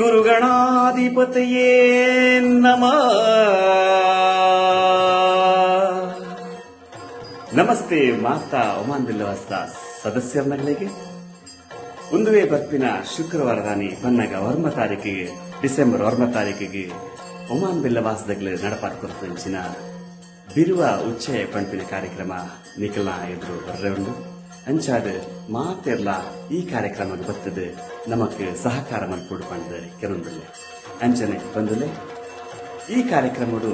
ಗುರುಗಣಾಧಿಪತಯೇ ನಮಃ. ನಮಸ್ತೆ ಮಾತಾ ಒಮಾನ್ ಬಿಲ್ಲವಾಸ್ತ ಸದಸ್ಯರ್ನಗಳಿಗೆ. ಒಂದುವೇ ಬರ್ಪಿನ ಶುಕ್ರವಾರದಾನಿ ಬನ್ನಗ ವರ್ಮ ತಾರೀಕಿಗೆ, ಡಿಸೆಂಬರ್ ವರ್ಮ ತಾರೀಕಿಗೆ ಒಮಾನ್ ಬಿಲ್ಲವಾಸದಗ್ಲು ನಡಪಾತ್ ಕೊರ್ತಂಚಿನ ಬಿರುವ ಉಚ್ಚಯ ಪಂಪಿನ ಕಾರ್ಯಕ್ರಮ ನಿಖಲ್ನ ಎದುರು ಬರ್ರೆ ಉಂಡು. ಅಂಚಾದ ಮಾತೆರ್ಲ ಈ ಕಾರ್ಯಕ್ರಮಕ್ಕೆ ಬರ್ತದೆ ನಮಕ್ ಸಹಕಾರ ಮಲ್ಪೊಡು ಪಂದ್ ಕೆರೊಂದುಲ್ಲೆ. ಅಂಚನೆ ಬಂದುಲೆ, ಈ ಕಾರ್ಯಕ್ರಮಡು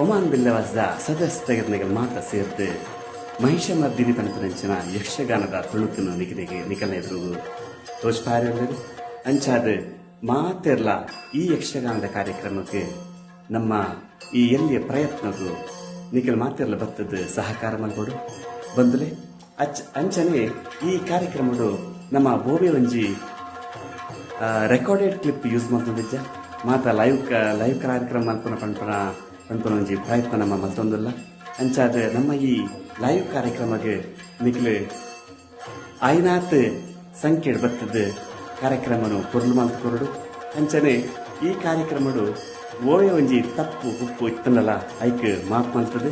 ಒಮಾನ್ ಬಿಲ್ಲವಾಸದ ಸದಸ್ಯರಿಗೆ ಮಾತ ಸೇರ್ದು ಮಹಿಷಮರ್ದಿನಿ ಪನ್ಪಿನಂಚಿನ ಯಕ್ಷಗಾನದ ತುಳುಕನ್ನು ನಿಕಲಿಗೆ ನಿಕಲ್ನ ಎದುರು ತೋಜ್ಪಾರೆ. ಅಂಚಾದ ಮಾತೆರ್ಲ ಈ ಯಕ್ಷಗಾನದ ಕಾರ್ಯಕ್ರಮಕ್ಕೆ ನಮ್ಮ ಈ ಎಲ್ಲಿಯ ಪ್ರಯತ್ನಗೂ ನಿಖಲ್ ಮಾತೆರ್ಲ ಬತ್ತದ ಸಹಕಾರ ಮಲ್ಪೊಡು ಬಂದುಲೆ. ಅಚ್ ಅಂಚನೆ ಈ ಕಾರ್ಯಕ್ರಮಡು ನಮ್ಮ ಬೋಬೆ ಒಂಜಿ ರೆಕಾರ್ಡೆಡ್ ಕ್ಲಿಪ್ ಯೂಸ್ ಮಲ್ತೊಂದಿಜ್ಜ. ಮಾತ ಲೈವ್ ಲೈವ್ ಕಾರ್ಯಕ್ರಮ ಮಲ್ಪುನ ಪನ್ಪುನ ಪನ್ಪುನ ಒಂಜಿ ಪ್ರಯತ್ನ ನಮ್ಮ ಮಲ್ತೊಂದುಲ್ಲ. ಅಂಚಾದ ನಮ್ಮ ಈ ಲೈವ್ ಕಾರ್ಯಕ್ರಮಕ್ಕೆ ನಿಕ್ಲು ಆಯ್ನಾತ್ ಸಂಖ್ಯೆ ಬತ್ತದ ಕಾರ್ಯಕ್ರಮನು ಪೊರ್ಲು ಮಲ್ತ್ ಕೊರಡು. ಅಂಚನೆ ಈ ಕಾರ್ಯಕ್ರಮಡು ಓಯೆ ಒಂಜಿ ತಪ್ಪು ಉಪ್ಪು ಇತ್ತನಲ್ಲ, ಐಕ್ ಮಾಪ್ ಮಲ್ತದೆ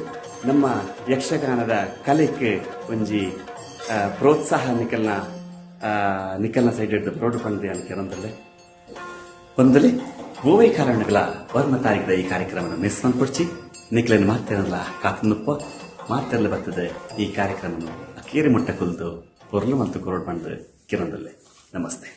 ನಮ್ಮ ಯಕ್ಷಗಾನದ ಕಲೆಕ್ ಒಂಜಿ ಪ್ರೋತ್ಸಾಹ ನಿಕಲ್ನ ನಿಕಲ್ನ ಸೈಡ್ ಹಿಡ್ದು ರೋಡ್ ಪಂಡ್ದು ಅಂತ ಕೇಳಂದಲ್ಲೇ. ಒಂದಲೆ, ಗೋವೈ ಕಾರಣಗಳ ವರ್ಮ ತಾರೀಖದ ಈ ಕಾರ್ಯಕ್ರಮನ ಮಿಸ್ ಮಲ್ಪೊಡ್ಚಿ. ನಿಕ್ಲೆನ್ ಮಾತೆರಲ್ಲ ಕಾತುನುಪ್ಪ. ಮಾತೆರ್ಲ ಬರ್ತದೆ ಈ ಕಾರ್ಯಕ್ರಮನು ಅಕೇರಿ ಮುಟ್ಟ ಕುಲ್ದು ಪೊರ್ಲು ಮಲ್ತು ಕೊರಡ್ ಪಂಡ್ದು ಕಿರಂದಲ್ಲೇ. ನಮಸ್ತೆ.